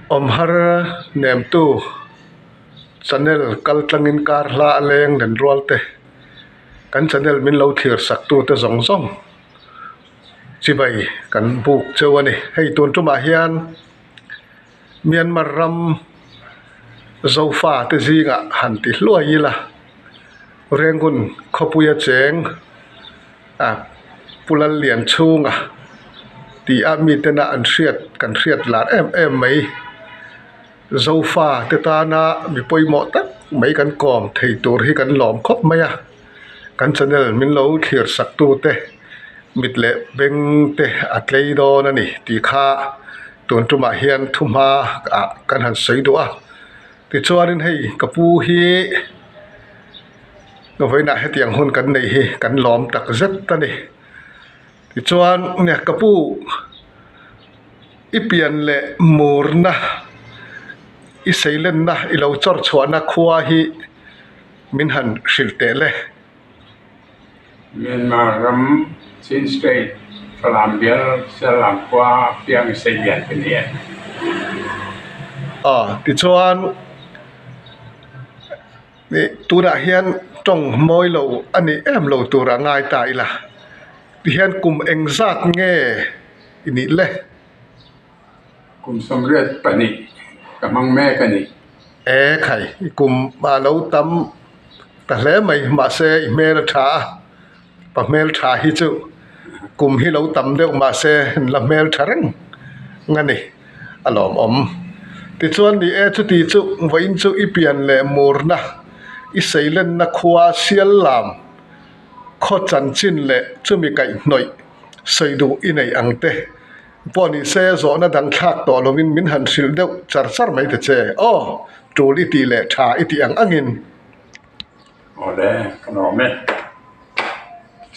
Awmhar nemtu channel kal tlangin kar hla a leng nen rual te kan channel min lo thlir sak tu te zawng zawng chibai kan buk cheu a ni. Hei tun tumah hian Myanmar ram Zofa te zingah han ti hluai ila Rengun khawpuia cheng a Pu Lallianchhunga tih a mitena an hriat kan hriat lar em em mai Zofa te tana mi pawimawh tak mai kan kawm thei tur hi kan lawm khawp mai a kan channel min lo thlir sak tu te mit leh beng te a tlei dawn a ni tih kha tun tumah hian thu hma ah kan han sawi duh a tichuanin hei ka pu hi. Vawiinah hetiang hun kan neih hi kan lawm tak zet a ni. Tichuan ka pu i pian leh murna i seilenna i lo chawr chhuahna khua hi min han hrilh teh le. Myanmar ram Chin State Falam bial Siallam khua piang seilian ka ni e. Aw tichuan. Ih tunah hian tawng mawi lo a nih em lo tur a ngai ta ila tihian kum engzat nge i nih le? Kum 82 ka hmang mek a ni. E khai i kum a lo tam ta hle mai mahse i hmel a tha a. Pa hmel tha hi chu kum hi lo tam deuh mahse an la hmel tha reng a ni a lawmawm. Tichuan ni e chuti chu vawiin chu i pian leh murna i seilenna khua sial lam khaw chanchin leh chumi kaihhnawih sawi duh i nei ang te pawh ni se zawhna dang thlak tawh lovin min han hrilh deuh char char mai ta che aw tul i tih leh tha i tih ang angin. Awle, ka lawm e.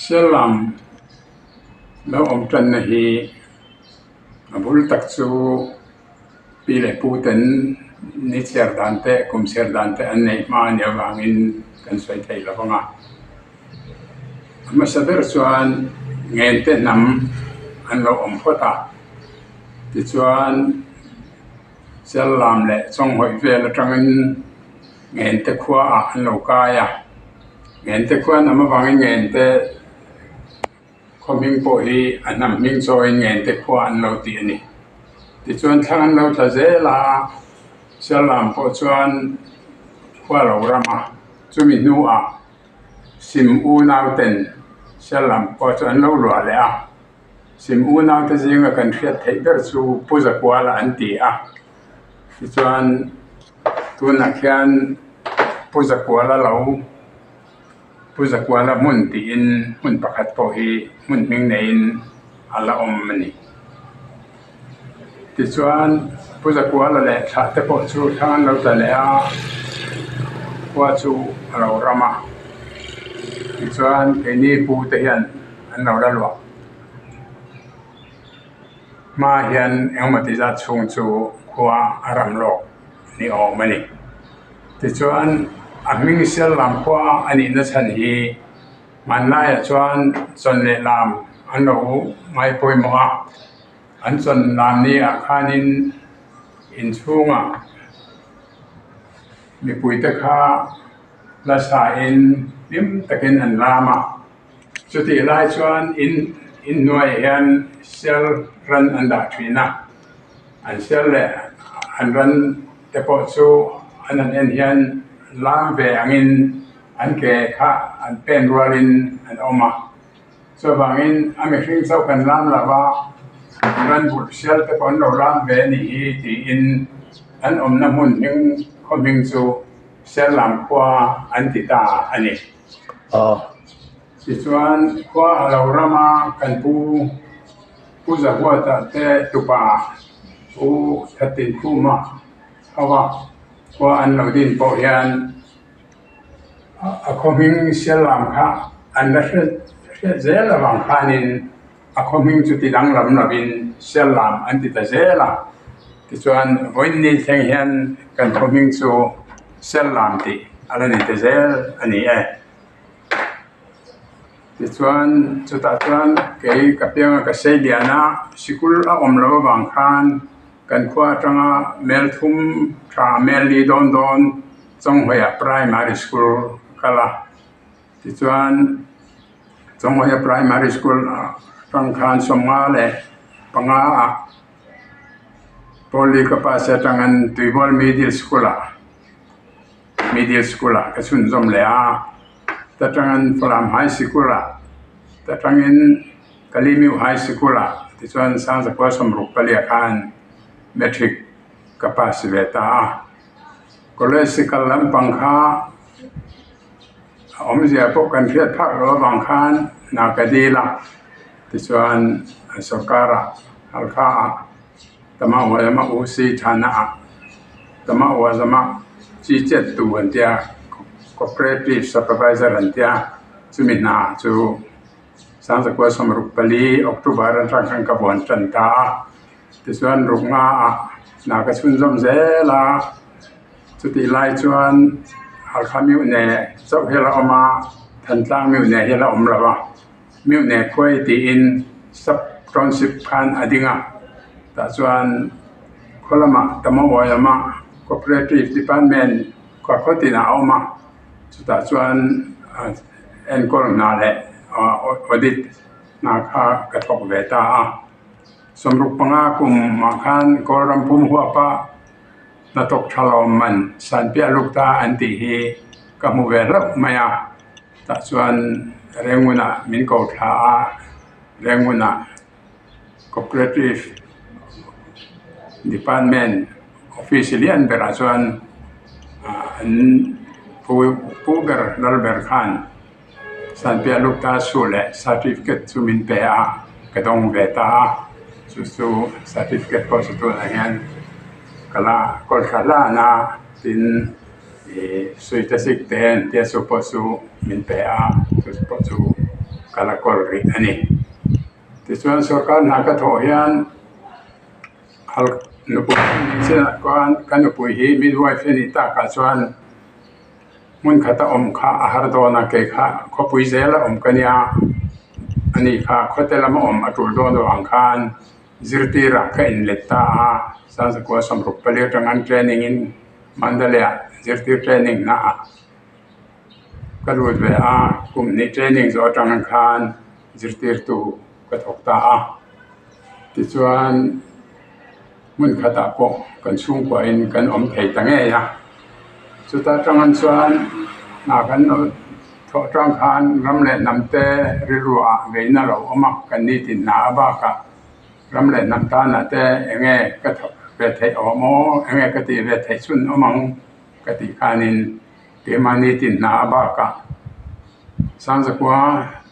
Siallam lo awm tanna hi a bul tak chu pi leh pu ten ni chhiar dan te kum chhiar dan te an neih hma a nih avangin kan sawi thei lo vang a. A hmasa ber chuan ngente hnam an lo awm phawt a, tichuan Siallam leh Chawnghawih vel atangin Ngente khua ah an lo kai a, Ngente khua an awm avangin Ngente khaw hming pawh hi a hnam hming chawiin Ngente khua an lo tih a ni. Tichuan thlang an lo tla zel a, Siallam pawh chuan khua lo ram a, chumi hnuah Sim unauten Siallam khua chu an lo luah leh a. Sim unaute zinga kan hriat theih ber chu Pu Zakuala an ti a, tichuan tunah khian Pu Zakuala lo Pu Zakuala hmun tiin hmun pakhat pawh hi hmun hming neiin a la awm a ni. Tichuan Pu Zakuala leh thlah te pawh chu thlang an lo tla leh a, khua chu a lo ram a, tichuan keini pu te hian. An lo la luah hma hian engemaw ti zat chhung chu khua a ram lawk ni awm a ni. Tichuan a hming sial lam khua a nihna chhan hi hmanlaiah chuan chawn leh lam an lo ngai pawimawh a, an chawn lam ni ah khanin inchhungah mipuite kha la sain hlim takin an lam a. Chutih lai chuan in inhnuaiah hian sial ran an dah thin a, an sial leh an ran te pawh chu an han en hian lam ve angin an ke kha an pen rualin an awm a, chuvangin a mihring chauh kan lam lo va ran bulh sial te pawh an lo lam ve a nih hi tiin an awmna hmun hming khaw hming chu sial lam khua an ti ta a ni. Tichuan khua a lo ram a, kan pu Pu Zahuata te tupa Pu Thattinkhuma ho a khua an lo din pawh hian a khaw hming Siallam kha an la hriat hriat zel avang khanin a khaw hming chu ti danglam lovin Siallam an ti ta zel a. Tichuan vawiin thleng hian kan khaw hming chu Siallam tih a la ni ta zel a ni e. Tichuan chutah chuan kei ka pianga ka sei lian a sikul a awm loh avang khan. Kan khua atanga mel thum tha mel li dawn dawn Chawnghawia Primary School a kal a. Tichuan Chawnghawia Primary School atang khan sawmnga leh panga ah Pawli ka pass atangin Tuivawl Middle School ah Middle School ah ka chhunzawm leh a. Ta tangin Falam High Sikul ah ta tangin Kalimiu High Sikul ah tichuan Sangzakua sawmruk paliah khan Matric ka pass ve ta a. College sikal lampang kha a awmzia pawh kan hriat phak loh avang khan hna ka dil a, tichuan sorkar ah Halkha ah Tama Ualama UC Thana ah Tama Ualama chi chet tu an tia Cooperative Supervisor an tia chumi hna chu Sangzakua sawmruk pali October atang khan ka vuan tan ta a. Tichuan ruknga ah hna ka chhunzawm zel a, chutih lai chuan Halkha Mihne chauh hi a la awm a, Thantlang Mihne hi a la awm lo a, Mihne khuai tiin sub township khan a ding a, tah chuan khaw lamah Tamawailama cooperative department khaw khaw tinah a awm a, chutah chuan enkawl hna leh audit hna kha ka thawk ve ta a. Sawmruk panga kum ah khan Kawlram pum huapa hnathawk tha lo man Sanpiah luk ta an tih hi ka hmu ve hlauh mai a, tah chuan Rengun ah min ko thla a, Rengun ah Cooperative Department office lian berah chuan an pu ber lal ber khan. Sanpiah Lukta su leh certificate chu min pe a, ka dawng ve ta a, chu chu certificate pawh chu tunah hian ka la kawl thla hlan a, tin ih suite sik te an tia chu pawh chu min pe a, chu pawh chu ka la kawl rih a ni. Tichuan sorkar hna ka thawh hian nupui chinah chuan ka nupui hi midwife a nih takah chuan. Hmun khata awm kha a har dawn a, kei kha khawpui zela awm ka nia, ani kha khawte lama awm a tul dawn avang khan zirtirah ka inlet ta a, Sangzakua sawmruk pali atanga training in Mandalay ah zirtir training na ah ka lut ve a, kum hnih training zawh atang khan zirtirtu ka thawk ta a, tichuan. Hmun khatah pawh kan chhungkuahin kan awm thei ta ngei a, chuta tangah chuan hna kan lo thawh tang khan ram leh hnam te rilruah veina lo awm a, kan ni tin hna a bakah ram leh hnam tanah te eng nge ka thawk ve theih awm aw, eng nge ka tih ve theih chhun awm ang ka tih khanin keimahni tin hna a bakah Sangzakua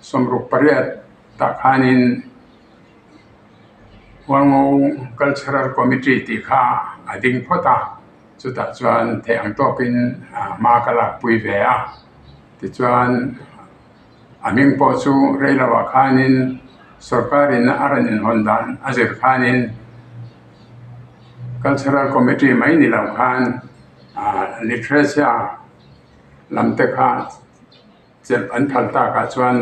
sawmruk pariat tah khanin. Hualngo Cultural Committee tih kha a ding phawt a, chutah chuan theih ang tawkin hma ka lakpui ve a, tichuan a hming pawh chu rei lovah khanin sorkarin a rawn inhawn dan a zir khanin Cultural Committee mai ni lo khan Literature lam te kha. Chelh an phal takah chuan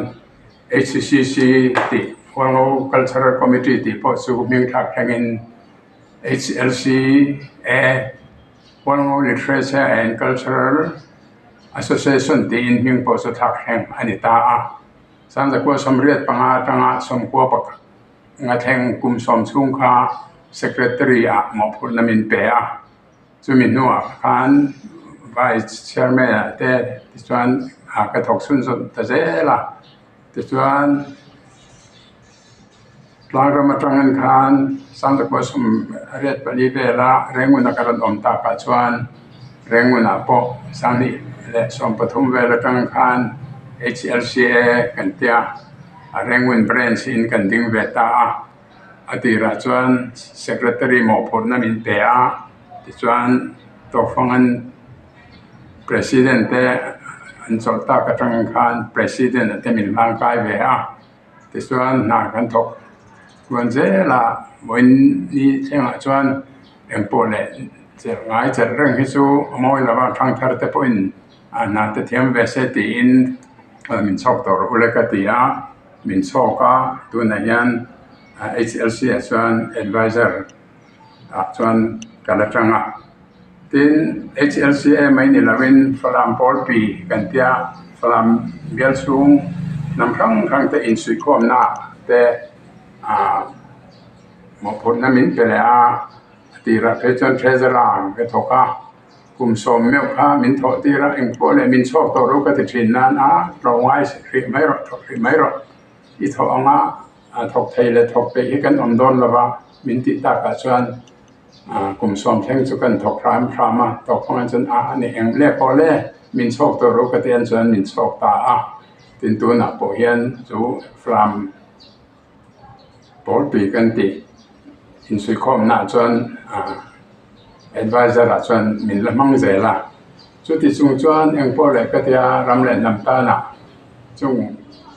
HCCC tih Hualngo Cultural Committee tih pawh chu hming thlak thlengin HLCA Hualngo Literature and Cultural Association tiin hming pawh chu thlak thleng a ni ta a. Sangzakua sawmriat panga atanga sawmkua pakhat nga thleng kum sawm chhung kha Secretary ah mawhphurhna min pe a. Chumi hnuah khan Vice Chairman ah te tichuan ah ka thawk chhun zawt ta zel a, tichuan tlangram atangin khan Sangzakua sum riat pali vela Renguna ka rawn awm takah chuan Rengunah pawh Sanghnih leh sawmpathum vel atang khan HLCA kan tia a Rengun branch in kan ding ve ta a. A tirah chuan secretary mawhphurhna min pe a, tichuan tawkfangan president te an chawlh tak atang khan president te min hlang kai ve a, tichuan hna kan thawk kuan zel a, vawiin ni thlengah chuan engpawh leh chelh ngai chelh reng hi chu a mawi lo a, thangthar te pawhin a hna te thiam ve se tiin min chhawk tawh rawh u le ka ti a. Min chhawk a, tunah hian HLC ah chuan advisor ah chuan ka la tang a. Tin, HLCA mai ni lovin Falam Pawlpi kan tia Falam bial chhung hnam hrang hrang te insuihkhawmna te ah mawhphurhna min pe leh a, a tirah phei chuan Treasurer ang ka thawk a, kum sawm meuh kha min thawh tir a, engpawh leh min chhuak tawh lo ka ti thin nan a, tlawhngai hrih mai rawh, thawk hrih mai rawh i thawh anga thawk thei leh thawk peih hi kan awm dawn lo va min tih takah chuan kum sawm thleng chu kan thawk hram hram a, thawk hmangah chuan a ni eng le pawh le min chhawk tawh ro ka tih chuan min chhawk ta a, tin tunah pawh hian chu Falam Pawlpui kan tih insuihkhawmnaah chuan adviser ah chuan min la hmang zel a, chuti chung chuan engpawh leh ka tia ram leh hnam tanah chung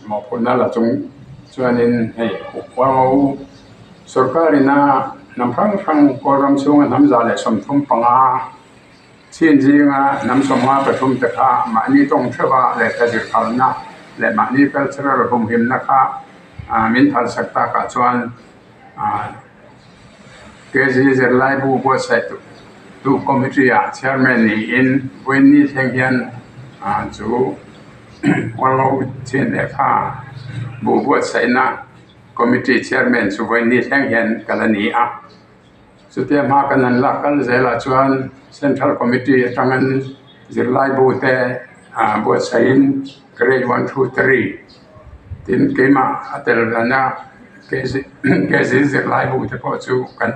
mawhphurhna la chung chuanin hei huangho sorkarin a hnam hrang hrang kawl ram chhunga hnam 135 chhin zinga hnam 53 te kha mahni tawng theuha lehkha zir phalna leh mahni cultural humhimna kha min phalsak takah chuan KG zirlaibu buatsaih tu committee ah chairman niin vawiin thleng hian chu hualngo chin lehkha bu buatsaihna committee chairman chu vawiin thleng hian ka la ni a. Chutia hma kan han lak kal zelah chuan central committee atangin zirlaibu te buatsaihin grade one two three tin keimah a tel dana KG zirlaibu te pawh chu kan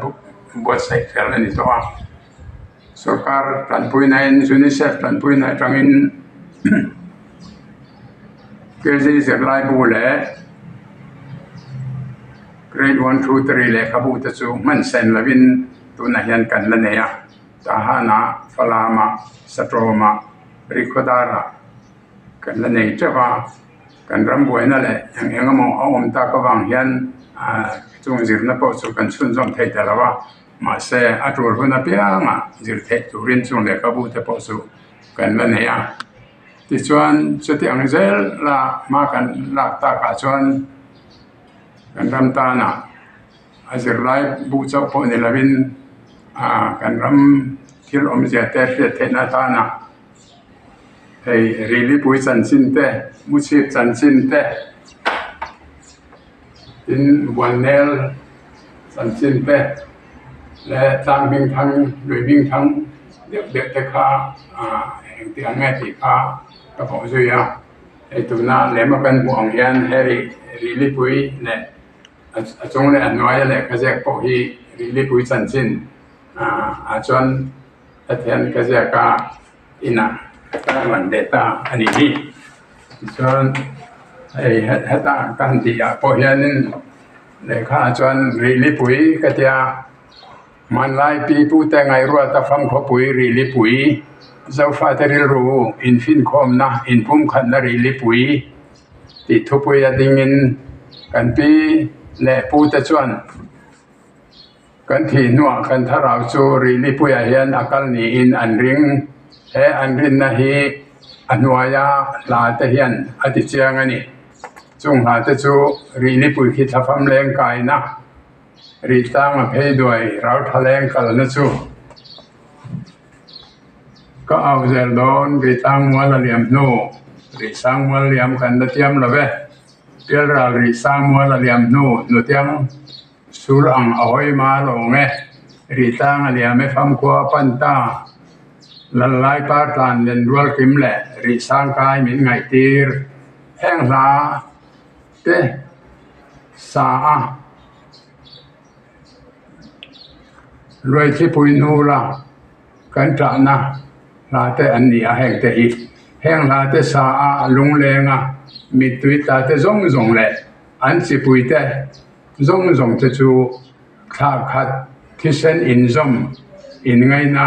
buatsaih fel a ni tawh a. Sorkar tanpuinain UNICEF tanpuina atangin KG zirlaibu leh Grade one two three lehkhabu te chu hman sen lovin tunah hian kan la nei a, Tahanah, Falamah, Satawmah, Rikhuadarah kan la nei teuh a, kan ram buaina leh eng eng emaw a awm tak avang hian chung zirna pawh chu kan chhunzawm thei ta lo a, mahse a tul hun apiangah zir theih turin chung lehkhabu te pawh chu kan la nei a. Tichuan chuti ang zel la hma kan lak takah chuan. Kan ram tanah a zirlai bu chauh pawh ni lovin ah kan ram thil awmzia te hriat theihna atana hei rilipui chanchin te muchhip chanchin te tin buannel chanchin te leh tlang hming thang lui hming thang deuh deuh te kha ah engti ang nge tih kha ka bawh zui a. Hei tuna lema kan hmuh ang hian hei Rilipui leh a chung leh a hnuaia lehkha ziak pawh hi Rilipui chanchin ah chuan hetiang ka ziak a inah ka rawn leh ta a nih hi. Tichuan hei heta ka han tih ah pawh hianin lehkha ah chuan Rilipui ka tia. Hmanlai pi pute ngaihruata famkhawpui Rilipui, Zofate rilru infinkhawmna inpumkhatna Rilipui tih thupui a dingin kan pi leh pute chuan kan thih hnuah kan thlarau chu Rilipuiah hian a kal niin an ring. He an rinna hi a hnuaia hla te hian a ti chiang a ni. Chung hla te chu Rilipui khi thlafam leng kaina. Rih tlang a phei duai rau tha leng kalna chu ka au zel dawn rih tlang mual a liam hnu rih sang mual liam kan la tiam lo ve pialral rih sang mual a liam hnu hnutiang sur ang a hawi ma lawng e rih tlang a liam e famkhua a pan ta lal lai par tlan len rual kim leh rih sang kai min ngaih tir heng hla te sa a Luaithipui hnu la kan ṭahna hla te an ni a heng te hi heng hla te sa a lungleng a mittui tla te zawng zawng leh an chipui te zawng zawng te chu thla khat thisen inzawm inngaina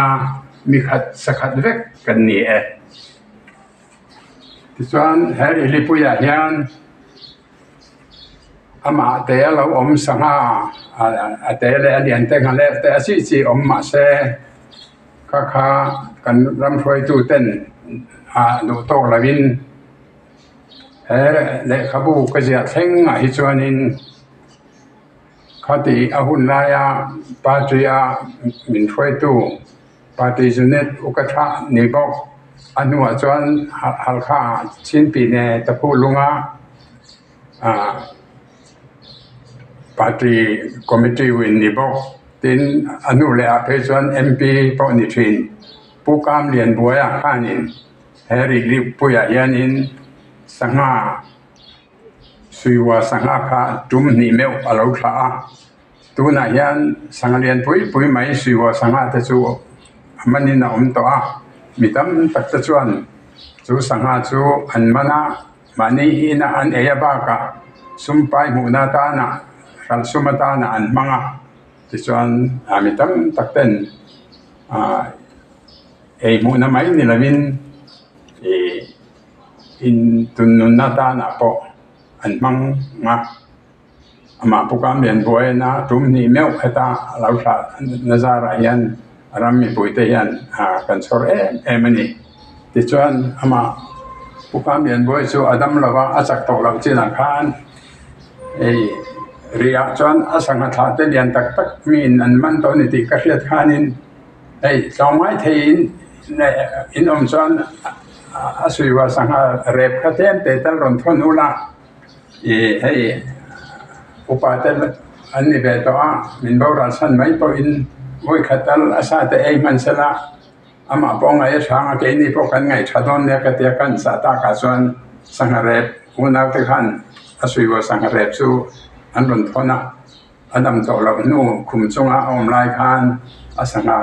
mi khat sakhat vek kan ni e. Tichuan he Rihlipuiah hian amah te a lo awm sangha a te leh a lian te nghalek te a chi chi awm mah se kha kha kan ram hruaitu ten ah duh tawk lovin he lehkhabu ka ziah thleng ah hi chuanin. Khati a hun laia party a min hruaitu party unit uka tha ni bawk a hnuah chuan Halkha ah Chinpine Taphuhlunga ah party committee win ni bawk tin a hnu leh ah phei chuan M_P pawh ni thin Pu Kamlianbuaia khanin he rihlipuiah hianin sangha Suiwa sangha kha tum hnih meuh a lo thlah a, tunah hian sangha lian pui pui mai Suiwa sangha te chu a manin a awm tawh a, mi tam tak te chuan chu sangha chu an man a, mahni ina an ei a bakah sum pai hmuhna atana hralh sum atana an hmang a, tichuan mi tam tak ten ah ei hmuhna mai ni lovin ih. In tunnunna tanah pawh an hmang a, amah Pu Kamlianbuaina tum hnih meuh heta a lo thlah na zarah hian ram mipuite hian kan chhawr em em a ni. Tichuan amah Pu Kamlianbuai chu a dam lo va, a chak tawh loh chinah khan hei rihah chuan a sangha thlah te lian tak tak miin an man tawh a ni tih ka hriat khanin hei tlawmngai theiin in awm chuan. A suiwa sangha rep kha tlem te tal rawn thawn ula ih hei upa te an ni ve tawh a min boral chhan mai pawhin vawi khat tal a sa te ei hman sela amah pawh a ngaih a hrang a keini pawh kan ngaih tha dawn nia ka tia ka han chah takah chuan sangha rep unau te khan a suiwa sangha rep chu an rawn thawn a. A dam tawh loh hnu khum chunga a awm lai khan a sangha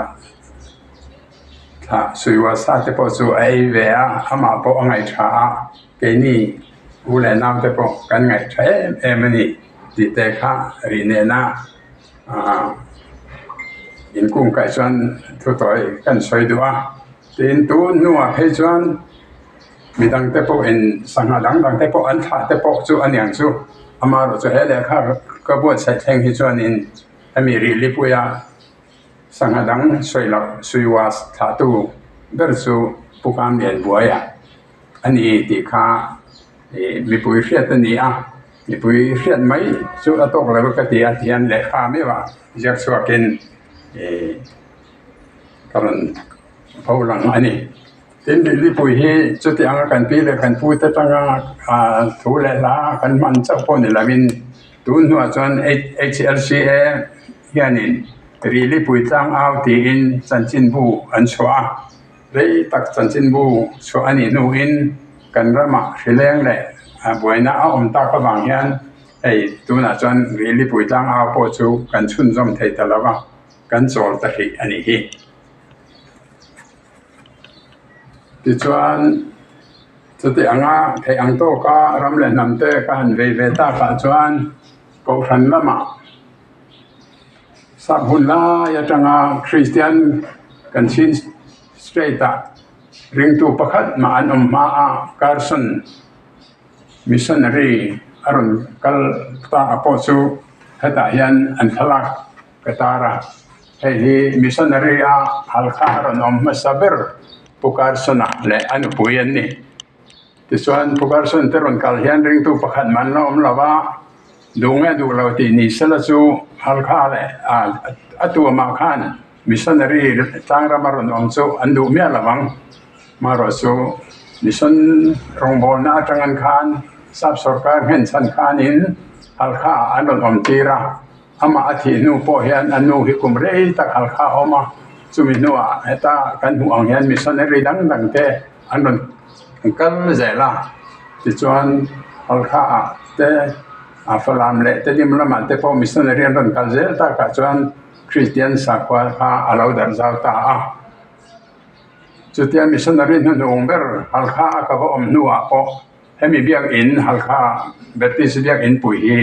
thlah suiwa sa te pawh chu a ei ve a, amah pawh a ngaih tha a, keini u leh nau te pawh kan ngaih tha em em a ni tih te kha rih nena aah inkungkaih chuan thu tawi kan sawi duh a, tin tun hnuah phei chuan Midang te pawh in sangha dang dang te pawh an thlah te pawh chu a niang chu amaherawh chu he lehkha ka buatsaih thleng hi chuanin hemi rihlipuia sangha dang sawi loh suiwa thlahtu ber chu Pu Kamlianbuaia a ni tih kha ih mipui hriat a ni a mipui hriat mai chu a tawk lo ka ti a tihian lehkha meuh a ziak chhuakin ih ka rawn pho lang a ni. Tin, Lilipui hi chuti anga kan pi leh kan pute tanga thu leh hla kan hman chauh pawh ni lovin tun hnuah chuan HLCA hianin Rilipui tlangau tiin chanchinbu an chhuah a, rei tak chanchinbu chhuah a nih hnuin kan ramah hrileng leh buaina a awm tak avang hian hei tunah chuan Rilipui tlangau pawh chu kan chhunzawm thei ta lo va, kan chawl ta hrih a nih hi. Tichuan chuti anga theih ang tawka ram leh hnam te ka han vei ve takah chuan kohhran lamah sap hun lai atanga Kristian kan chin state ah ringtu pakhat mah an awm hma a Carson missionary a rawn kal ta a pawh chu hetah hian an thlalak. Ka tar a, hei hi missionary a Halkha a rawn awm hmasa ber Pu Carson-a leh a nupui an ni. Tichuan Pu Carson te rawn kal hian ringtu pakhat man la awm lo va, duh nge duh lo tih ni sela chu Halkha leh a tuamah khan missionary tlangrama rawn awm chu an duh miah lo vang. Marawh chu mission rawngbawlna atangin khan sap sorkar nghenchhan khanin Halkha ah an rawn awm tir a. Amah a thih hnu pawh hian a nu hi kum rei tak halkha a awm a, chumi hnuah heta kan hmuh ang hian missionary dang dang te an rawn kal zel a, tichuan halkha ah te a Falam leh Tedim lamah te pawh missionary an rawn kal zel takah chuan Kristian sakhua kha a lo darh zau ta a. Chutia missionary hnuhnung ber halkha a ka va awm hnuah pawh hemi biakin halkha Baptist biakin pui hi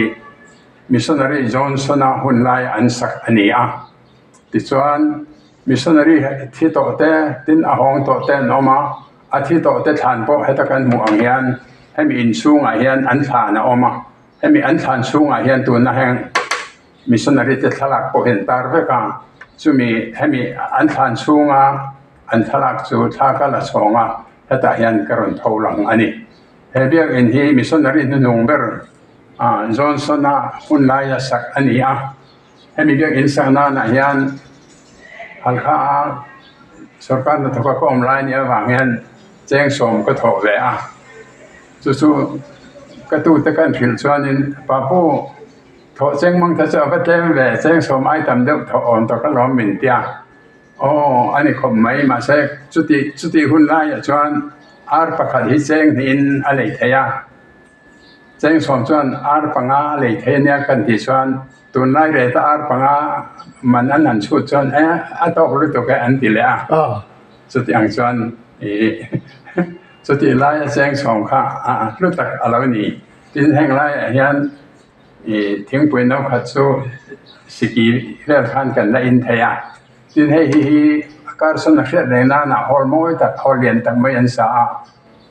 Missionary Johnson-a hun lai an sak a ni a. Tichuan, missionary thi tawh te, tin a hawng tawh te an awm a, a thi tawh te thlan pawh heta kan hmuh ang hian hemi inchhungah hian an thlan a awm a. Hemi an thlan chhungah hian tuna heng missionary te thlalak pawh hi an tar vek a, chumi hemi an thlan chhunga an thlalak chu thla ka la chhawng a, hetah hian ka rawn tho lang a ni. He biakinn hi missionary hnuhnung ber Johnson-a hun laia sak a ni a. Hemi biakinn sak nanah hian Halkha a sorkar hnathawka ka awm lai nih avang hian cheng sawm ka thawh ve a. Chu chu ka tute kan hrilh chuanin Papu thawh cheng mang ta chu a va tlem ve, cheng sawm ai tam deuh thawh awm tawh ka lawm min tia. Aw a ni khawp mai mahse chuti chuti hun laiah chuan ar pakhat hi cheng hnihin a lei thei a. Cheng sawm chuan ar panga a lei thei ania kan tih chuan tunlai reta ar panga man an han chhut chuan e a tawk lutuk e an ti leh a. Chuti ang chuan ih chutih laia cheng sawm kha a hlu tak a lo ni. Tin heng laiah hian ih thingpui no khat chu siki vel khan kan la in thei a. Tin hei hi hi Carson a hriat reng nana hall mawi tak hall lian tak mai an sa a.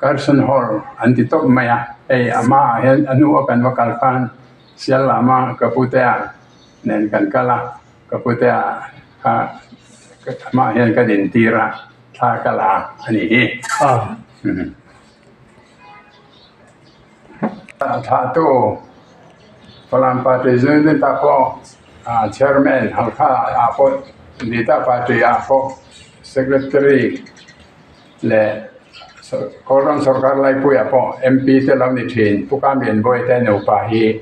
Carson Hall an ti tawp mai a, hei a hmaah hian a hnu a kan va kal khan sial lama ka putea nen kan kal a, ka putea kha a hmaah hian ka din tir a, thla ka la a ni hi. Thlahtu Falam Party Zunit ah pawh Chairman Halkha ah pawh Nita Party ah pawh Secretary leh Kawlram sorkar laipuiah pawh MP te lo ni thin Pu Kamlian Bawi te nupa hi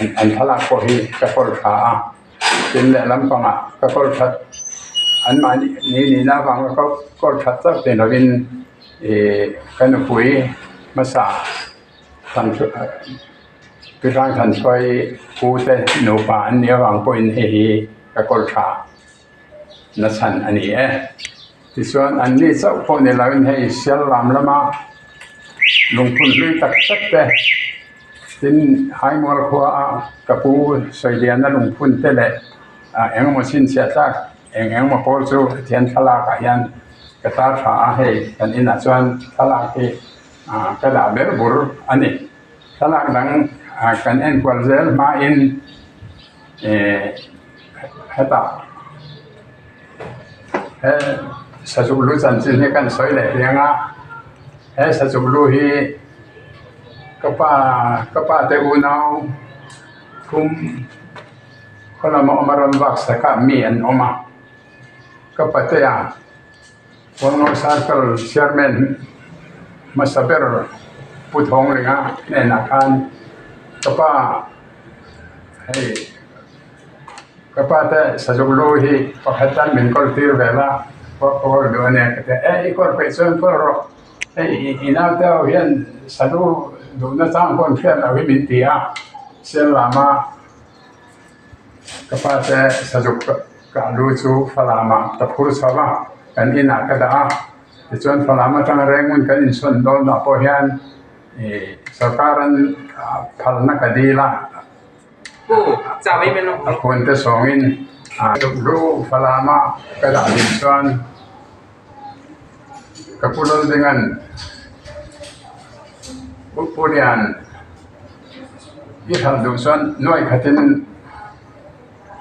an thlalak pawh hi ka kawl tha a, tin lehlam pangah ka kawl that anmahni nihna avanga ka kawl that chauh ti lovin ih ka nupui hmasa Pi Hrangthanhruai pu te nupa an nih avang pawhin hei hi ka kawl tha. Na chhan a ni e. Tichuan an ni chauh pawh ni loin hei sial lam lama lungphun hlui tak tak te tin Haimual khua a ka pu Sawiliana lungphun te leh ah engemaw chhinchhiah tlak eng engemaw pawl chu thian thlalak ah hian ka tar tha a hei kan inah chuan thlalak hi ah ka dah ber bur a ni. Thlalak dang ah kan enkual zel hmain eh hetah he sazuk lu chanchin hi kan sawi leh riang a he sazuk lu hi ka pa ka pa te unau thum khaw lama awm a rawn vak sak a mi an awm a ka patea Hualngo Circle Chairman hmasa ber Pu Thawnglinga hnenah khan ka pa hei ka pa te sazuk lu hi pakhat tan min kawl tir vel a ka kawl duh a nia ka ti a, e i kawl peih chuan kawl rawh hei i naute ho hian salu duhna chang pawh an hriat loh hi min ti a sial lama Ka pa te sazuk kah lu chu Falamah ka phur chho a, kan inah ka dah a. Tichuan Falam atanga Rengun kan insawn dawnah pawh hian ih sorkaran phalna ka dil a, a khuante sawngin sazuk lu Falama ka dah ding chuan ka pu Laldinga'n Pu Pulian. I hralh duh chuan nuai khatin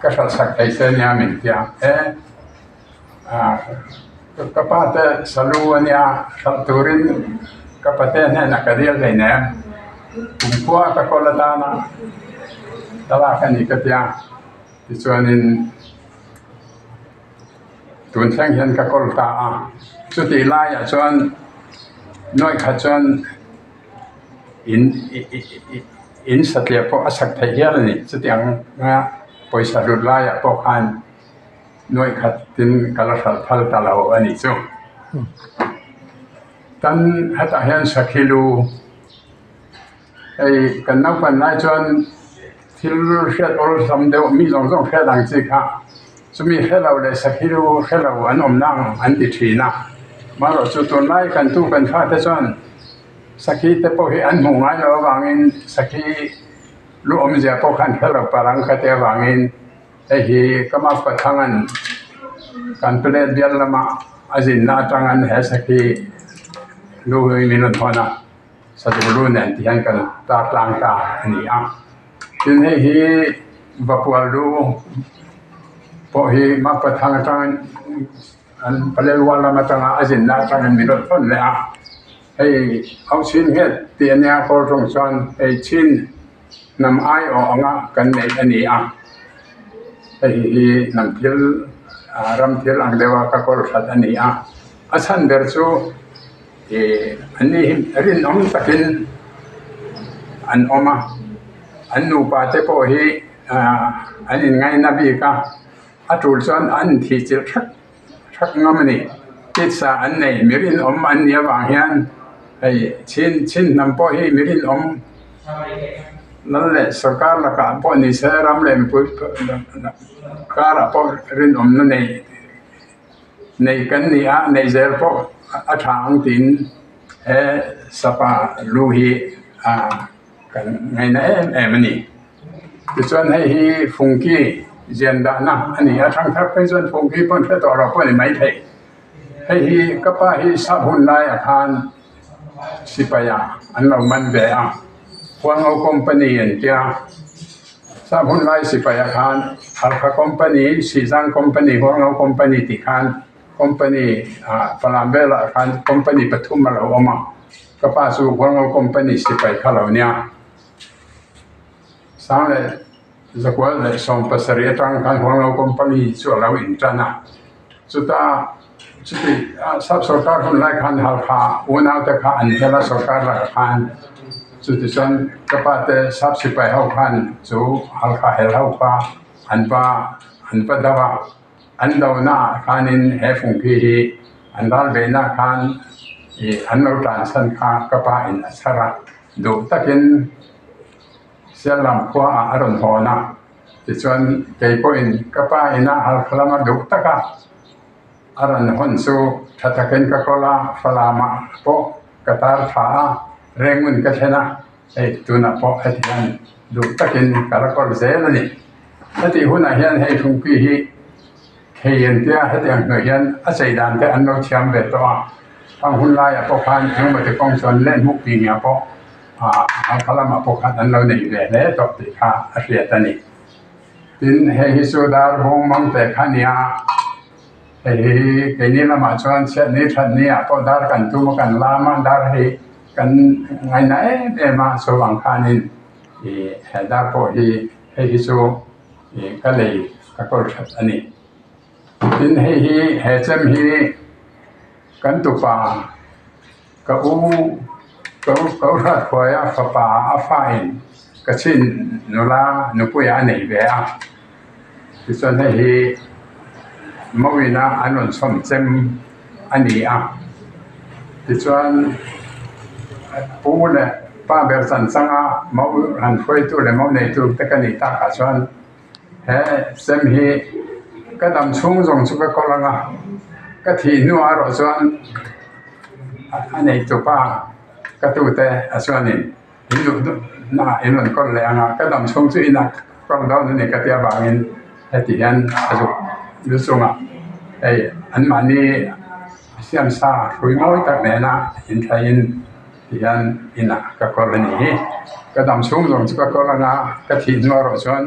ka hralh sak thei che nia min ti a e ah ka pa te salu a nia hralh turin ka pate hnenah ka dil hleinem kumkhua ka kawl atana ka lak a ni ka ti a tichuanin tun thleng hian ka kawl ta a chutih laiah chuan nuai khat chuan. In in satliah pawh a sak theih hial a ni chutiang anga pawisa hlut laiah pawh khan nuaih khat tin ka la hralh phal ta lo a nih chu. Tan hetah hian sakhi lu hei kan naupan lai chuan thil hriat awlsam deuh mi zawng zawng hriat ang chi kha chumi hre lo leh sakhi lu hre lo an awm na ang an ti thin a amaherawhchu tunlai kan tu kan fate chuan. Sakhi te pawh hi an hmuh ngai loh avangin sakhi lu awmzia pawh khan hre lo parang ka tih avangin hei hi ka map pathangan kan plate bial lama a zinna atangin he sakhi lu hi min rawn hawn a sazu lu nen ti hian kan tar tlang ta a ni a tin hei hi vapual lu pawh hi map pathang atangin an palel rual lam atanga a zinna atangin min rawn hawn leh a. Hei au chhin nghet tih a nia kawl tawng chuan hei chhin hnam aiawh anga kan neih a ni a. Hei hi hnam thil ah ram thil ang deuh a ka kawl that a ni a, a chhan ber chu ih an ni hi rinawm takin an awm a, an nupa te pawh hi ah an inngaina bik a, a tul chuan an inthih chilh hrek hrek ngam a ni. Titsa an nei mi rinawm an nih avang hian hei chhin chhin hnam pawh hi mi rinawm lal leh sorkar lakah pawh ni se ram leh mipui karah pawh rinawmna nei nei kan ni a neih zel pawh a tha ang tiin he sapa lu hi ah kan ngaihna em em a ni. Tichuan hei hi fungki zian dahna a ni a, thangthar phei chuan fungki pawn hre tawh lo pawh a ni maithei. Hei hi ka pa hi sap hun laiah khan sipai ah an lo man ve a, Hualngo company an tia, sap hun lai sipai ah khan Halkha company, Sihzang company, Hualngo company tih khan company ah Falam velah khan company pathum a lo awm a. Ka pa chu Hualngo company sipai kha lo nia. Sang leh Zakual leh 70 atang khan Hualngo company chu a lo intan a. Chuta chuti sap sorkar hun lai khan Halkha unaute kha an hel a sorkar lakah khan chutichuan ka pa te sap sipai ho khan chu Halkha hel ho kha an va an va do a. An do naah khanin he fungphi hi an ral ve nah khan ih an lo tlansan kha ka pa in a chhar a, duh takin Siallam khua ah a rawn hawn a, tichuan kei pawhin ka pa ina Halkha lama duh taka a rawn hawn chu tha takin ka kawl a, Falamah pawh ka tar tha a, Rengun ka thlen a, hei tunah pawh heti hian duh takin ka la kawl zel a ni. Hetih hunah hian hei Hrungpi hi thei an tia hetiang hnuai hian a chei dan te an lo thiam ve tawh a, khang hun laiah pawh khan engmawti kawng chuan leh hmuh pi ngia pawh ah Halkha lamah pawh khan an lo nei ve hle tawh tih kha a hriat a ni. Tin, hei hi chu dar bawng mang te kha a nia, hei hi keini lamah chuan chhiatni thatni ah pawh dar kan tum a kan lam a, dar hi kan ngaina em em a chuvang khanin ih he dar pawh hi Hei hi chu ih ka lei ka kawl that a ni. Tin hei hi he chem hi kan tupa ka u ka u ka u hrat huai a fapa a fa in ka chhin nula nupui ah a nei ve a tichuan hei hi mawina an rawn chhawm chem a ni a tichuan pu leh pa ber chan changa mo han hruaitu leh mo neitu te ka nih takah chuan he sem hi ka dam chhung zawng chu ka kawl ang a ka thih hnuah erawh chuan a neitupa ka tute a chuanin in duh duh naah in rawn kawl leh ang a ka dam chhung chu inah kawl dawn a ni ka tih avangin heti hian a zuk lu chungah hei anmahni siamsa hrui mawi tak nena inthlaiin ti hian inah ka kawl a ni hi ka dam chhung zawng chu ka kawl ang a ka thih hnu erawh chuan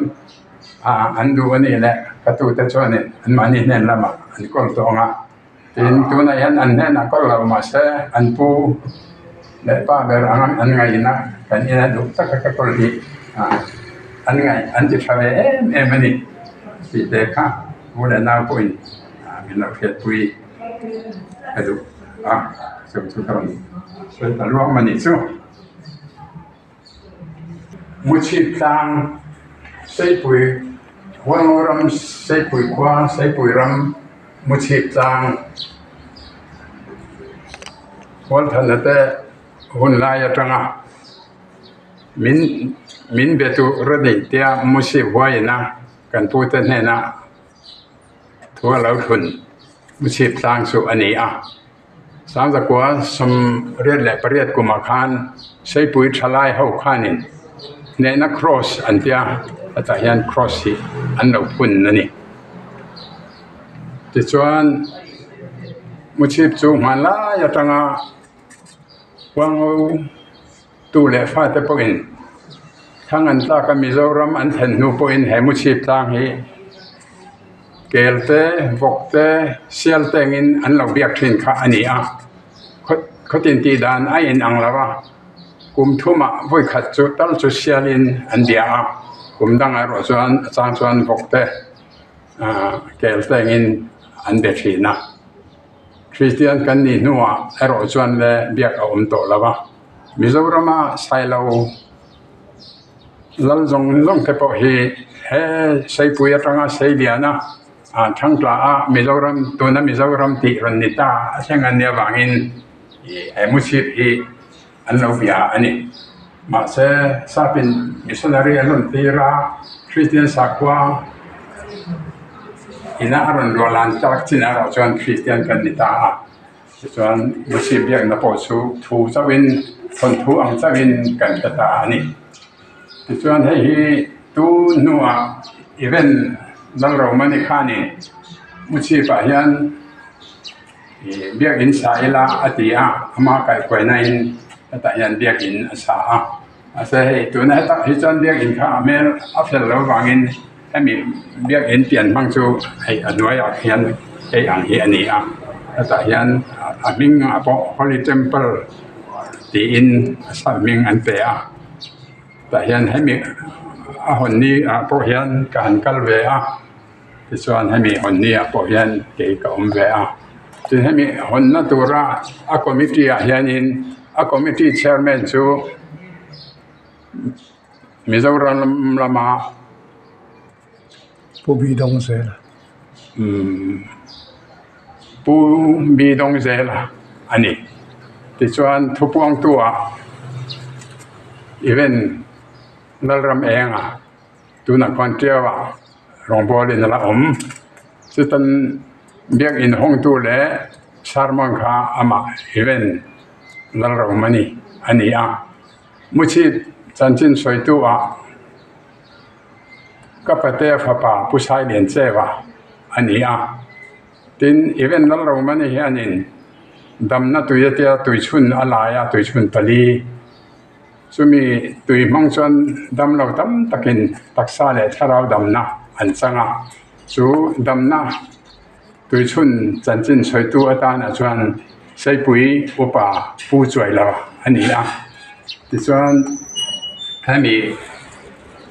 ah an duh a nih leh ka tute chuanin anmahni hnen lamah an kawl tawh ang a. Tin, tunah hian an hnenah kawl lo mahse an pu leh pa ber anga an ngaihna kan ina duh taka ka kawl hi an ngaih an ti tha ve em em a ni tih te kha pu leh nau pawhin min lo hriatpui ka duh a, chung chu ka rawn sawi ta luam a nih chu. Muchhip tlang Seipui Hualngo ram Seipui khua Seipui ram Muchhip tlang Hualthana te hun lai atanga min min be tur a ni tia Muchhip huaiin a kan pute hnena thu a lo thlun Muchhip tlang chu a ni a. Sangzakua 88 kumah khan Seipui thalai ho khanin hnehna cross an tia hetah hian cross hi an lo phun a ni. Tichuan Muchhip chu hmanlai atanga Huango tu leh fate pawhin thlang an tlak a Mizoram an thlen hnu pawhin he Muchhip tlang hi kel te vawk te sial te angin an lo biak thin kha a ni a khawtin tih dan a in ang lo a kum thumah vawi khat chu tal chu sialin an bia a kum dangah erawh chuan a chang chuan vawk te. Kel tengin an be thin a. Kristian kan nih hnuah erawh chuan le biak a awm tawh lo a. Mizorama Sailo lal zawng zawng te pawh hi he Seipui atanga Seiliana thangtla a Mizoram tuna Mizoram tih rawn ni ta a thleng an nih avangin he Muchhip hi an lo bia a ni. Mahse Sapin missionary an rawn tir a, Kristian sakhua ina a rawn luah lan tak chin erawh chuan Kristian kan ni ta a. Tichuan Musi biakna pawh chu thu chauhin thawnthu ang chauhin kan hre ta a ni. Tichuan hei hi tun hnuah event Lalromani khanin Muchhipah hian Ih biakinn sa ila a ti a, ama kaihhruainain hetah hian biakinn a sa a, mahse hei tuna hetah hi chuan biakinn kha a hmel a fel lo vangin hemi biakinn pian hmang chu hei a hnuaiah hian hei ang hi a ni a, hetah hian a hming ah pawh holy temple tiin a sa hming an pe a, tah hian hemi a hawn ni ah pawh hian ka han kal ve a. Tichuan hemi hawnni ah pawh hian kei ka awm ve a, tin hemi hawnna tura a committee ah hianin a committee chairman chu Mizoram lama Pu Bidawngzela umm Pu Bidawngzela a ni. Tichuan thupuangtu ah event Lalram Enga. Tunah khuan Tiau-ah rawngbawlin a la awm. Chutan biakinn hawngtu leh sermon kha amah event Lalromani a ni a. Muchhip chanchin sawitu-ah ka patea fapa Pu Sailiancheva a ni a. Tin, event Lalromani hianin damna tui atia tuichhun a lai a, tuichhun pali. Chumi tui hmang chuan damlo tam takin taksa leh thlarau damna an chang a, chu damna tuichhun chanchin sawitu atana chuan Seipui upa Pu Chuailo a ni a. Tichuan hemi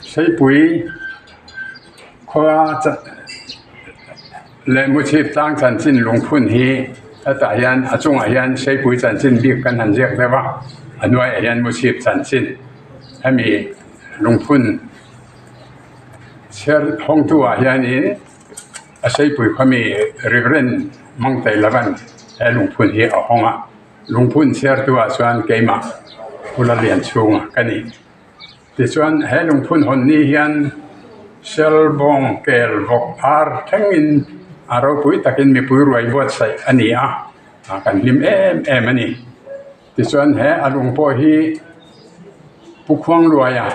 Seipui khua leh Muchhip tlang chanchin lungphun hi hetah hian a chungah hian Seipui chanchin bik kan han ziak deuh a, a hnuaiah hian Muchhip chanchin hemi lungphun chhiar hawngtu ah hianin a Seipui khawmi Reverend Mangtei Lavan he lungphun hi a hawng a, lungphun chhiartu ah chuan keimah Pu Lalianchhunga ka ni. Tichuan he lungphun hawn ni hian Selbawng kel vawk ar thlengin a ropui takin mipui ruai buatsaih a ni a, kan hlim em em a ni. Tichuan he a lung pawh hi Pu Khuangluaia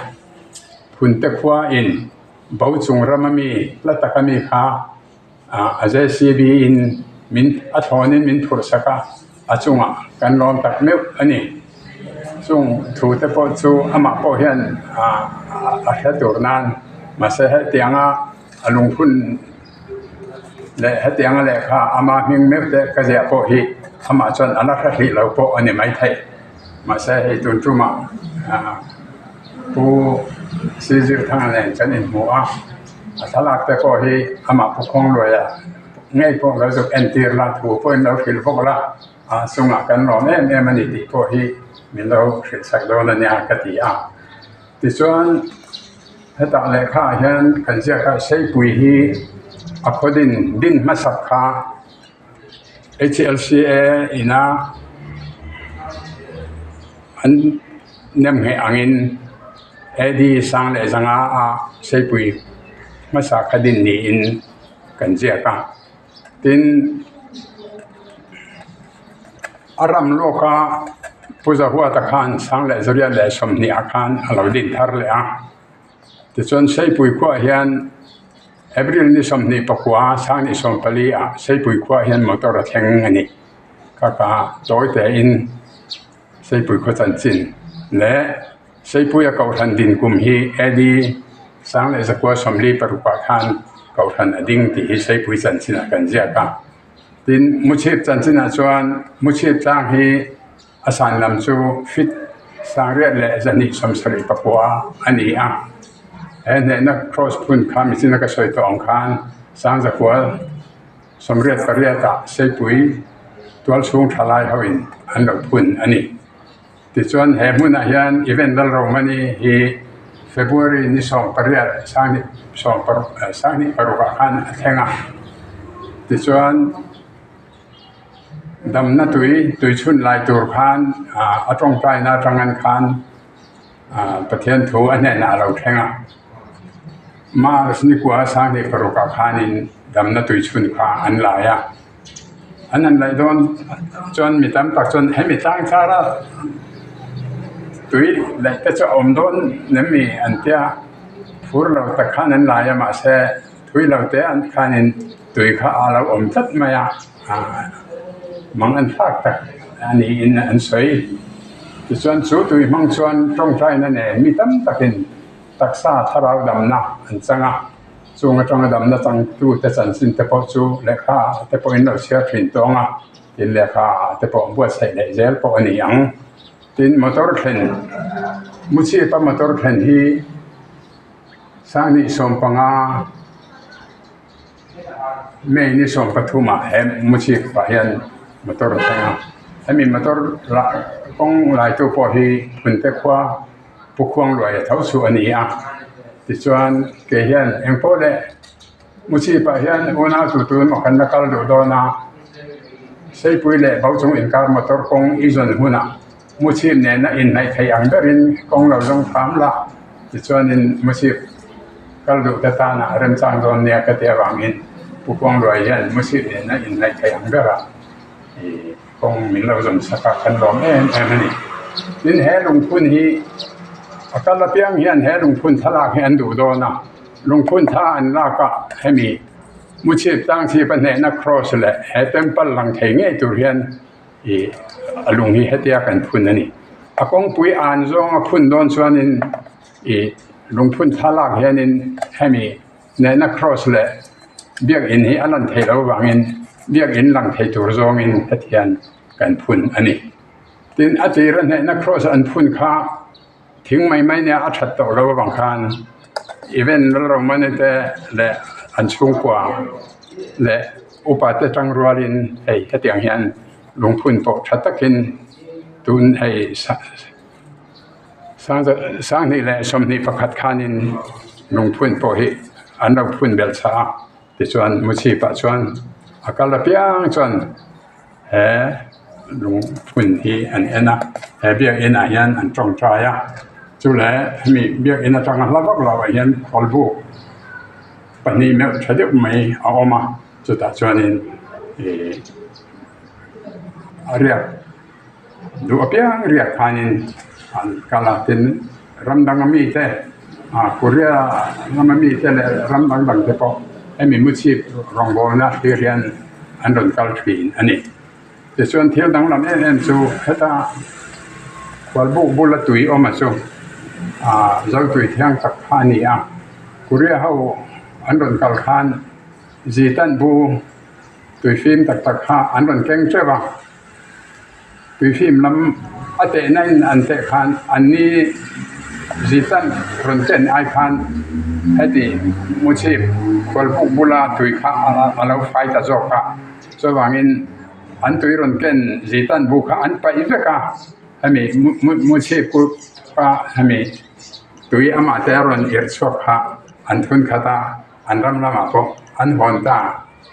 Phunte khua in bo chung rama mi hla taka mi kha a JCB in min a thlawnin min phurh sak a, a chungah kan lawm tak meuh a ni. Chung thu te pawh chu amah pawh hian a hre tur nan mahse hetianga a lungphun leh hetianga lehkha ama hming meuh te ka ziah pawh hi amah chuan a la hre hlih lo pawh a ni maithei. Mahse hei tun tumah Pu Sizirthanga nen kan inhmu a, a thlalak te pawh hi amah Pu Khuangluaia ngei pawh lo zuk entir la, thu pawhin lo hrilh bawk la, a chungah kan lawm em em a ni tih pawh hi min lo hrilh sak dawn a nia ka ti a. Tichuan hetah lehkhaah hian kan ziak a, Seipui hi a khaw din din hmasak kha HLCA ina an nem ngheh angin AD sang leh zanga a Seipui hmasa kha din niin kan ziak a. Tin, a ram lawka Pu Zahuata khan sang leh zariat leh sawmhnih ah khan a lo din thar leh a. Tichuan Seipui khuaah hian April ni 24 2014 ah Seipui khuaah hian motor a thleng a ni. Ka ka tawi tein Seipui khua chanchin leh Seipuia Kohhran din kum hi AD 1946 ah khan Kohhran a ding tih hi Seipui chanchin ah kan ziak a. Tin, Muchhip chanchin ah chuan Muchhip tlang hi A san lam chu feet 6274 a ni a, he hnehna cross phun kha michina ka sawi tawh ang khan 1988 ah Seipui tualchhung thalai hoin an lo phun a ni. Tichuan he hmunah hian event Lalromani hi February ni 18 2026 ah khan a thleng a. Tichuan damna tui tui chhun lai tur khan a tawngtaina atangin khan Pathian thu a hnenah a lo thleng a. March ni kua 2006 ah khanin damna tui chhun kha an lai a. An han laih dawn chuan mi tam tak chuan hemi tlang chara tui laih te chu a awm dawn nem mi an tia phur lo tak khan an lai a mahse thui lo te an khanin tui kha a lo awm tlat mai a mang an thlak tak a niin an sawi tichuan chu tui hmang chuan tawngtaina nen mi tam takin taksa thlarau damna an chang a. Chung atanga damna changtute chanchin te pawh chu lehkha te pawhin lo chhiar thin tawng a, tin lehkha te pawh buatsaih leh zel pawh a ni ang. Tin motor thlen, Muchhipa motor thlen hi 2015 May ni 13 ah he Muchhipa hian motor a thleng a, hemi motor lah kawng laitu pawh hi Phunte khua Pu Khuangluai a tho chu a ni a, tichuan kei hian engpawh leh Muchhipah hian unau tu tu emaw kan la kal duh dawn a, Seipui leh Bauchung inkar motor kawng i zawn hunah Muchhip nena inhnaih theih ang berin kawng lo zawng hram la, tichuanin Muchhip kal duh te tanah remchang dawn nia ka ti avangin Pu Khuangluai hian Muchhip nena inhnaih theih ang berah ih. Kawng min lo zawm sak a, kan lawm em em a ni. Tin, he lungphun hi a kal apiang hian he lungphun thlalak hi an duh dawn a, lungphun thla an lak a hemi Muchhip Tlangchhip a hnehna cross leh he temple lang thei ngei tur hian ih a lung hi hetia kan phun a ni. A kawngpui an zawng a phun dawn chuanin ih lungphun thlalak hianin hemi Hnehna cross leh biakinn hi a lan theih loh avangin biakinn lang thei tur zawngin hetihian kan phun a ni. Tin, a tira hnehna cross an phun kha thing mai mai nia a that tawh loh avang khan event Lalromani te leh an chhungkua leh upa te tang rualin hei hetiang hian lungphun pawh tha takin tun hei 2021 khanin lungphun pawh hi an lo phun belh chah a tichuan Muchhipah chuan a kal apiang chuan he lungphun hi an en a he biakin ah hian an tawngtai a chuleh hemi biakin atanga hla vak lo ah hian kawlbuk pahnih meuh tha deuh mai a awm a chutah chuanin ihh a riak. Duh apiang riak khanin an kal a, tin ram danga mite ah Korea lama mite leh ram dang dang te pawh hemi Muchhip rawngbawlna thlir hian an rawn kal thin a ni. Tichuan thil danglam em em chu heta khualbuk bula tui awm a chu ah Zotui thiang tak kha a ni a, Korea ho an rawn kal khan Zitan bu tui fim tak tak kha an rawn keng teuh a. Tuihlim lam a tehna in an teh khan an ni zitan rawn ken ai khan heti Muchhip khualbuk bula tui kha a lo fai ta zawk a, chuvangin an tui rawn ken zitan bu kha an paih vek a, hemi Muchhip kha hemi tui amah te a rawn irh chhuak kha an thun khat a, an ram lamah pawh an hawn ta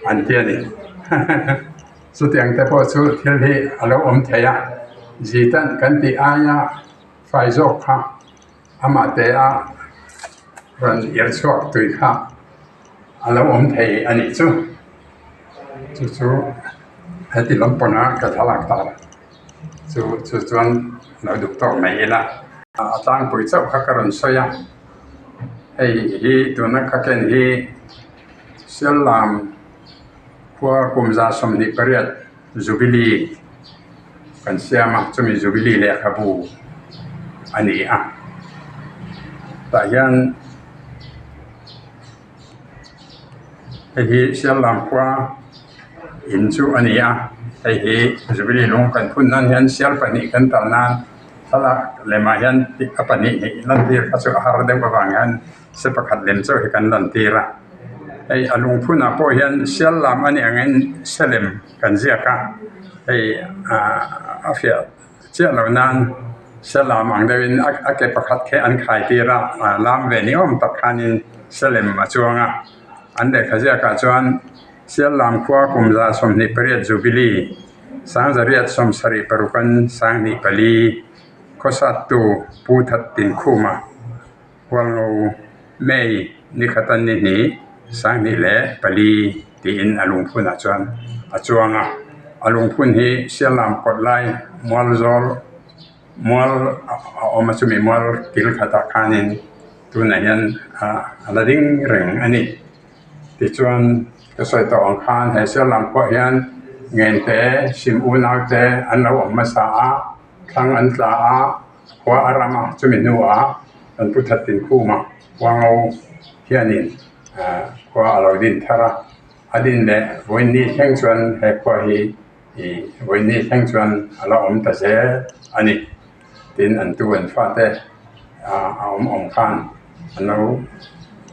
an ti a ni. Chutiang te pawh chu thil hi a lo awm thei a, Zitan kan tih aia fai zawk kha amah te a rawn irh chhuak tui kha a lo awm thei a nih chu. Chu chu heti lampanga ka thlalak ta chu chu chuan lo duh tawk mai ila. A tlangpui chauh kha ka rawn sawi a, hei hi tuna ka ken hi Siallam. Khua kum 28 Jubilee kan siam a, chumi Jubilee lehkhabu a ni a. Tah hian hei hi Siallam khua in chu a ni a, hei hi Jubilee lung kan phun nan hian sial pahnih kan tal nan thlalak lemah hian a pahnih hnih lantir kha chu a har deuh avang hian se pakhat lem chauh hi kan lantir a. Hei a lungphunah pawh hian sial lam a nih angin selem kan ziak a hei ah a fiah chiah loh nan sial lam ang deuhin a ke pakhat khi an khai tir a ah lam ve ni awm tak khanin selem a chuang a an lehkha ziakah chuan sial lam khua kum 28 jubilee 1976 2004 khawsattu Pu Thattinkhuma. Hualngo May ni khat an ni hnih, 2004 tiin a lungphunah chuan a chuang a. A lungphun hi Siallam kawt lai mual zawl mual a awm a chumi mual kil khatah khanin tunah hian a la ding reng a ni. Tichuan ka sawi tawh ang khan he Siallam pawh hian Ngente, Sim unaute an lo awm hmasa a, thlang an tla a. Khua a ram a, chumi hnuah kan pu that tinkhum a, Huango hianin khua a lo din thar a, a din leh vawiinni thleng chuan he khua hi ih vawiinni thleng chuan a la awm ta zel a ni. Tin, an tu an fate a awm awm khan an lo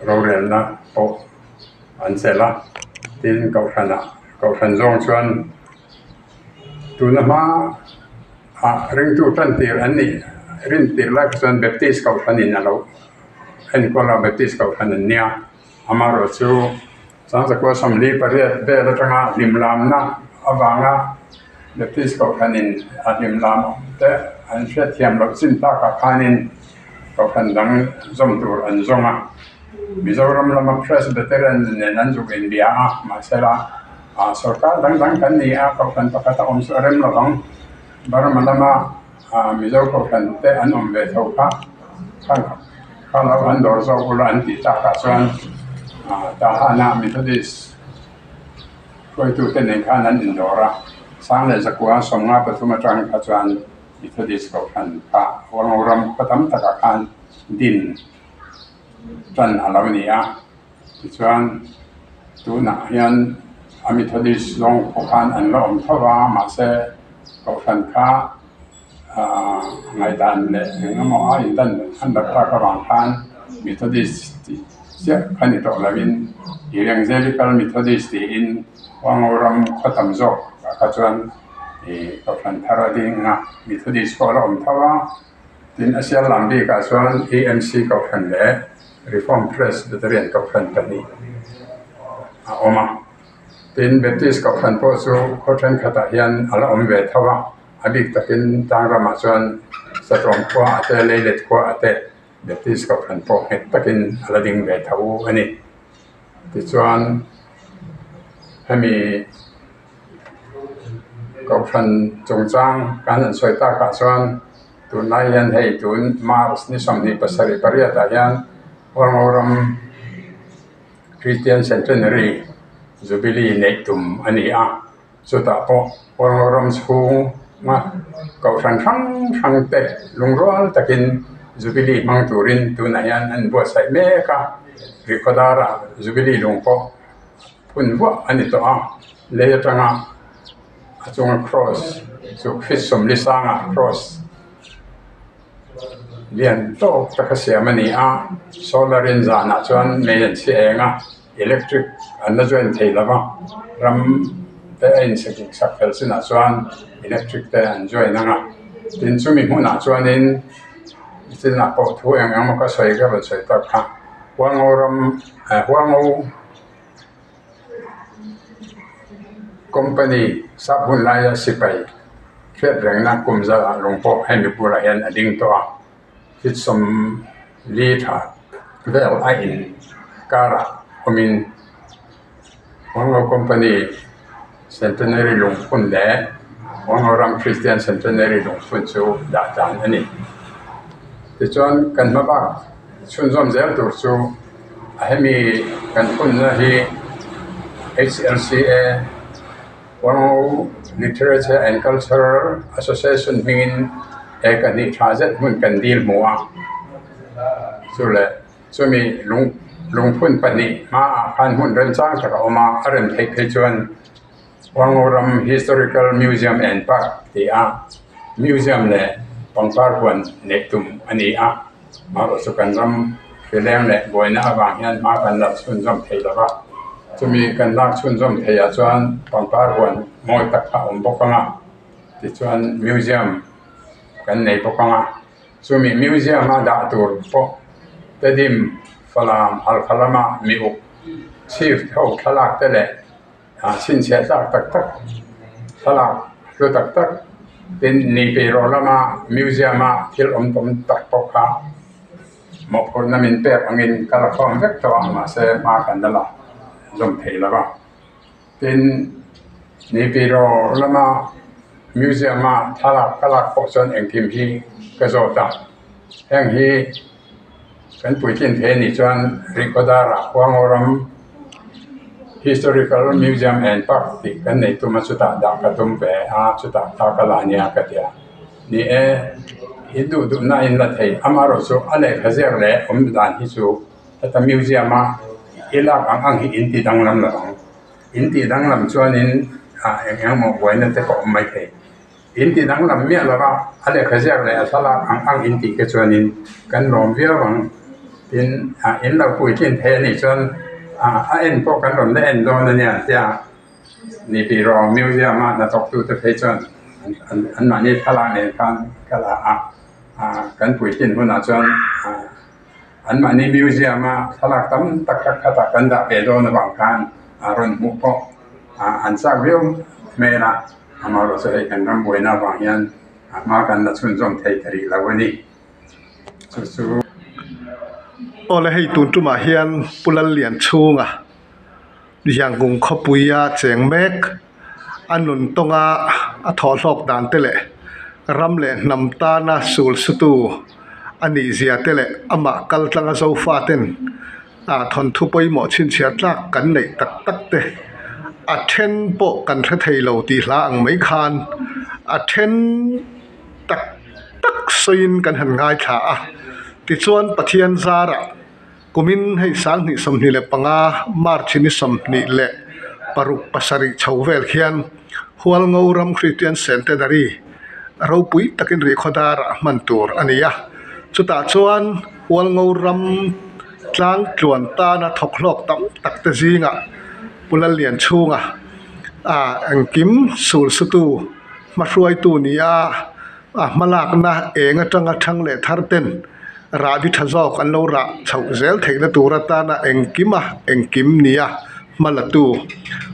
rorelna pawh an chelh a, tin kohhranah kohhran zawng chuan tuna hma. Ah ringtu tan tir an nih rin tir lai kha chuan Baptist kohhranin a lo enkawl a Baptist kohhran an nia amaherawh chu Sangzakua 48 vel atanga hlim lamna avanga Baptist kohhranin a hlim lam te an hriatthiam loh chin takah khanin kohhran dang zawm tur an zawng a Mizoram lama Presbyterian nen an zuk inbia a mahsela. Ah sorkar dang dang kan ni a kohhran pakhat a awm chu a rem lo ang Burma lama ah Mizo kohhran te an awm ve tho kha kha kha lo an dawr zawk ula an tih takah chuan ah Tahana Methodist hruaitu te nen khan an indawr a 1953 atang kha chuan Methodist kohhran kha Hualngo ram khaw tam takah khan din tan a lo ni a. Tichuan tunah hian a Methodist zawng pawh khan an la awm tho a mahse kohhran kha ahh ngaihdan leh eng emaw a indan an dap tak avang khan Methodist tih chiah a ni tawh lovin Evangelical Methodist tiin Huango ram khaw tam zawk ah kha chuan ih kohhran thar a ding a Methodist pawh a la awm tho a. Tin, a sial lam bikah chuan AMC Kohhran leh Reformed Presbyterian Kohhran pahnih a awm a. Tin, Baptist Kohhran pawh chu khaw thenkhatah hian a la awm ve tho a, a bik takin Tangramah chuan Satawm khua a te, Leilet khua a te Baptist Kohhran pawh nghet takin a la ding ve tho a ni. Tichuan, hemi Kohhran chungchang kan han sawi takah chuan tunlai hian hei tun March ni 28 ah hian Hualngoram Christian Centenary Jubilee neih tum a ni a, chutah pawh Hualngoram chhunga kohhran hrang hrang te lungrual takin Jubilee hmang turin tunah hian an buatsaih mek a, Rihkhawdara Jubilee lung pawh. Phun vuah a ni tawh a, lei atanga a chunga cross chu feet 40 sangah cross lian tawk taka siam a ni a, solar in zanah chuan mei an chhi eng a, electric an la join thei lo va, ram te a insak sak fel chinah chuan electric te an join ang a, tin chumi hmunah chuanin chinah pawh thu eng eng emaw ka sawi ka rawn sawi tak kha Hualngo ram Hualngo. Company sap hun laia sipai hriat rengna kum zalah lung pawh hemi bulah hian a ding tawh a feet 40 tha vel a in karah awmin Hualngo company centenary lungphun leh Hualngo ram Christian centenary lungphun chu dah tlan a ni tichuan kan hma bak chhunzawm zel tur chu. Hemi kan phunna hi HLCA Hualngo Literature and Cultural Association hmingin he ka hnih tha zet hmun kan dil hmu a chu leh chumi lung lungphun pahnih hmaah khan hmun remchang tak a awm a a rem theih phei chuan Hualngo ram Historical Museum and Park tih a museum leh pangpar huan neih tum a ni a. Amaherawhchu kan ram hrileng leh buaina avang hian hma kan la chhunzawm thei lo va. Chumi kan lak chhunzawm theih ah chuan pangpar huan mawi tak a awm bawk ang a, tichuan museum kan nei bawk ang a, chumi museum a dah tur pawh tedim falam halkha lama mi uk chief ho thlalak te leh ah chhinchhiah tlak tak tak thlalak hlu tak tak tin ni peih rawh lama museum a thil awm tam tak pawh kha. Mawhphurhna min pek angin ka la khawm vek tawh a, mahse hma kan la la zawm thei lo va. Tin, Nipiro lama museum a thlalak ka lak pawh chuan engkim hi ka zawt a, heng hi kan puitlin thei anih chuan Rihkhawdara Huangoram Historical Museum and Park tih kan nei tum a, chutah dah ka tum ve a, chutah thla ka la nia ka ti a. Ni e, i duh duhna in la thei. Amaherawh chu a lehkha ziak leh awm dan hi chu heta museum a i lak ang ang hi in ti danglam lo ang. In tih danglam chuanin ah eng eng emaw buaina te pawh awm mai thei. In ti danglam miah lo va, a lehkha ziak leh a thlalak ang ang in tih te chuanin kan lawm viau ang. Tin, ah in lo puitlin thei anih chuan ah a en pawh kan rawn la en dawn a nia tia. Ni tih rawh museum a hnathawk tute phei chuan an mahni thlalak nen khan ka la a, kan puitlin hunah chuan an mahni museum a thlalak tam tak tak khatah kan dah ve dawn avang khan a rawn hmuh pawh an chak viau hmel a, amaherawhchu hei kan ram buaina avang hian a hma kan la chhunzawm thei ta rih lo a ni. Chu chu. Awle hei tun tumah hian Pu Lallianchhunga. Yangon khawpuia cheng mek a nun tawnga a thawhhlawk dan te leh ram leh hnam tana sul sutu a nih zia te leh amah kal tlanga zofa ten ah thawnthu pawimawh chhinchhiah tlak kan neih tak tak te a then pawh kan hre thei lo tih hla ang mai khan a then tak tak sawiin kan han ngaithla a tichuan Pathian zarah. Kumin hei 2025 March ni 26 pasarih chho vel khian Hualngo ram Kristian Centenary ropui takin rihkhawdarah hman tur a ni a. Chutah chuan Hualngo ram tlang tluan tana thawk hlawk tam tak te zingah Pu Lallianchhunga engkim sul sutu hmahruaitu ni a. A hmalakna eng atanga thang leh thar ten rahbi tha zawk an lo rah chhoh zel theihna tur atana engkim a engkim nia hma la tu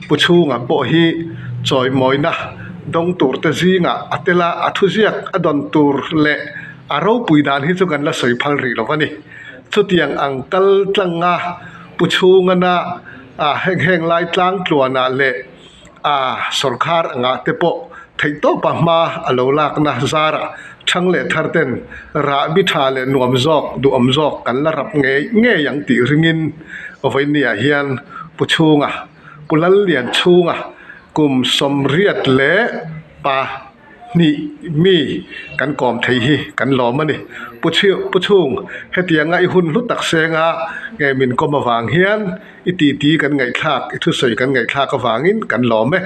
Pu Chhunga pawh hi chawimawina dawng tur te zingah a tel a, a thuziak a dawn tur leh a ropui dan hi chu kan la sawi phal rih lo a ni. Chutiang ang kal tlanga Pu Chhungana heng heng lai tlang tluanah leh a sawrkhar angah te pawh theihtawpa hma a lo lakna zarah thang leh thar ten rahbi tha leh nuam zawk duhawm zawk kan la rap ngei ngei ang tih ringin vawinia hian Pu Chhunga Pu Lallian Chhunga kum sawmriat leh pa Hnih mi kan kawm thei hi kan lawm a ni. Pu Pu Chhung, hetianga i hun hlu tak senga nge min kawm avang hian i titi kan ngaihthlak, i thusawi kan ngaihthlak avangin kan lawm e.